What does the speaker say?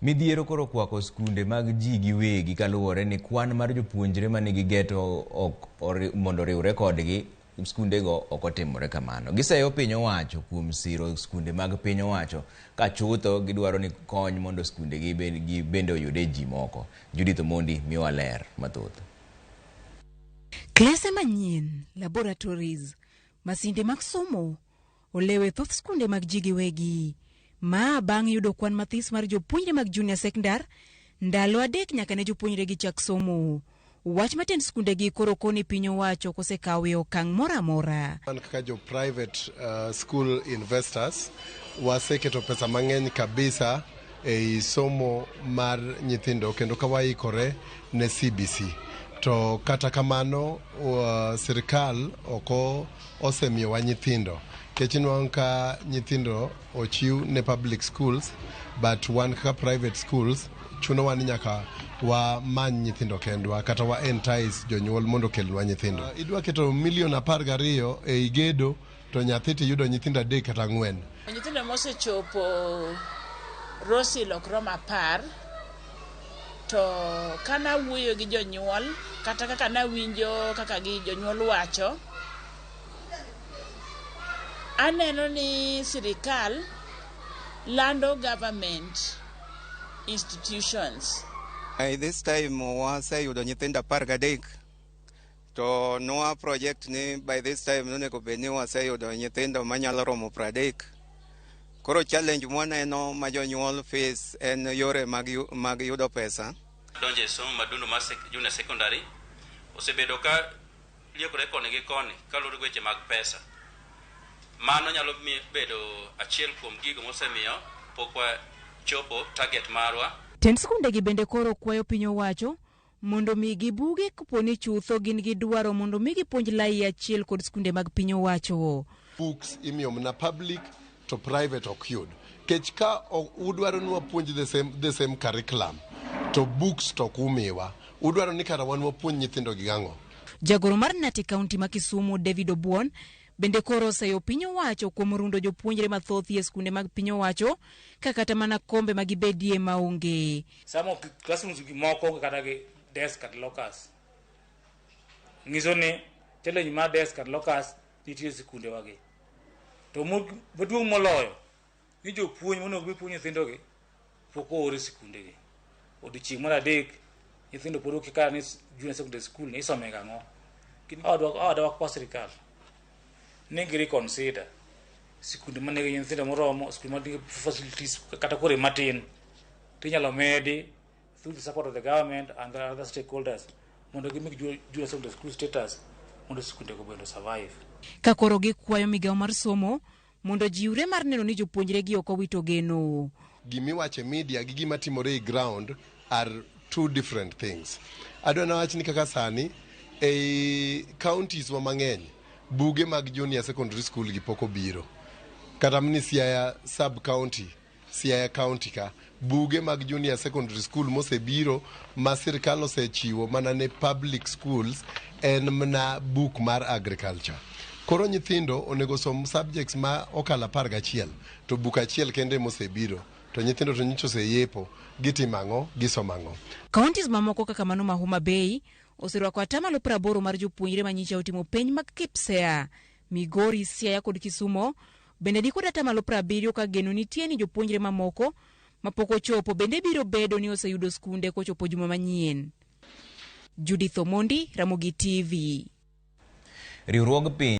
Midhiero koro okwako skunde mag ji giwegi kaluwore ni kwan mar jopuonjre manigi geto ok mondo oriwre kodgi skundego ok otimore kamano. Giseyo piny owacho kuom siro skunde mag piny owacho ka chutho gidwaro ni kony mondo skunde gi bende oyude ji moko. Judith Omondi miyowa ler mathoth. Klese manyien, laboratories, masinde mag somo olewo e thoth skunde mag ji giwegi. Ma bang' yudo kwan mathis mar jopuonjre mag junior secondar ndalo 3 nyaka ne jopuonjre gi chak somo. Wach matend skunde gi koro koni piny owacho kosekawe okang' moro amora. Wan kaka jo private school investors waseketo pesa mang'eny kabisa ei somo mar nyithindo kendo ka waikore ne CBC. To kata kamano sirikal ok osemiyowa nyithindo. Nikech inwang'o ka nyithindo ochiw ne public schools, but wan kaka private schools chunowa ni nyaka wamany nyithindo kendwa kata wa entice jonyuol mondo okelnwa nyithindo. Idwa keto milion 12 ei gedo to nyathi tiyudo nyithindo 3 kata 4. Nyithindo mosechopo Rosil ok rom 10, to kana wuoyo gi jonyuol kata kaka nawinjo kaka gi jonyuol wacho, aneno ni sirikal lando government institutions. By this time waseyudo nyithindo 13 to nwa project ni by this time nonego bed ni waseyudo nyithindo manyalo romo 30. Koro challenge mwaneno ma jonyuol face en yore mag yudo pesa. Donjo e somo madundo mar junior secondary osebedo ka liekore koni gi koni kaluwore gi weche mag pesa. Mano nyalo bedo achiel kuom gigo mosemiyo pok wachopo target marwa. Tend skunde gi bende koro kwayo piny owacho mondo migi buge kapo ni chutho gin gi dwaro mondo migi puonj lai achiel kod skunde mag piny owacho. Books imiyo mana public to private ok yud. Kech ka udwaro ni wapuonj the same curriculum to books to ok umiwa. Udwaro ni kara wan wapuonj nyithindo gi ang'o? Jagoro mar Nati County ma Kisumu David Obuon bende koro oseyo piny owacho kuom rundo jopuonjre mathoth e skunde mag piny owacho ka kata mana kombe ma gibedie maonge. Some of classrooms gi moko onge kata gi desk kata lockers. Nyiso ni challenge mar desk kata lockers nitie e sikunde wagi. To maduong' moloyo ni jopuonj monego bi puonj nyithindogi pok oor e sikundegi. Odiochieng' mar 3 nyithindo pod okia kata ni junior secondary school ni isome gang'o. Adwa kwa sirikal ni gi reconsider sikunde manigi nyithindo moromo, sikunde manigi facilities kata kore matin tinyalo medi through the support of the government and the other stakeholders mondo gimig junior secondary school status mondo sikunde go bende survive. Ka koro gikwayo migawo mar somo mondo jiwre mar neno ni jopuonjre gi ok owito geno. Gimiwacho e media gi gima timore e ground are two different things. Adwa nawach ni kaka sani ei counties wa mang'eny buge mag junior secondary school gi pok obiro. Kata mni Siaya sub county, Siaya county ka buge mag junior secondary school mosebiro ma sirkal osechiwo mana ne public schools en mana book mar agriculture. Koro nyithindo onego som subjects ma okalo 11 to book achiel kende mosebiro to nyithindo to nyocha oseyepo gitimo ang'o gisomo ang'o. Counties mamoko kaka mano ma Homa Bay oserwako atamalo 80 mar jopuonjre ma nyocha otimo penj mag KPSEA. Migori, Siaya kod Kisumo bende ni kod atamalo 70 ka geno nitie ni jopuonjre mamoko mapok ochopo bende biro bedo ni oseyudo skunde kochopo juma manyien. Judith Omondi, Ramogi TV. Riwruog piny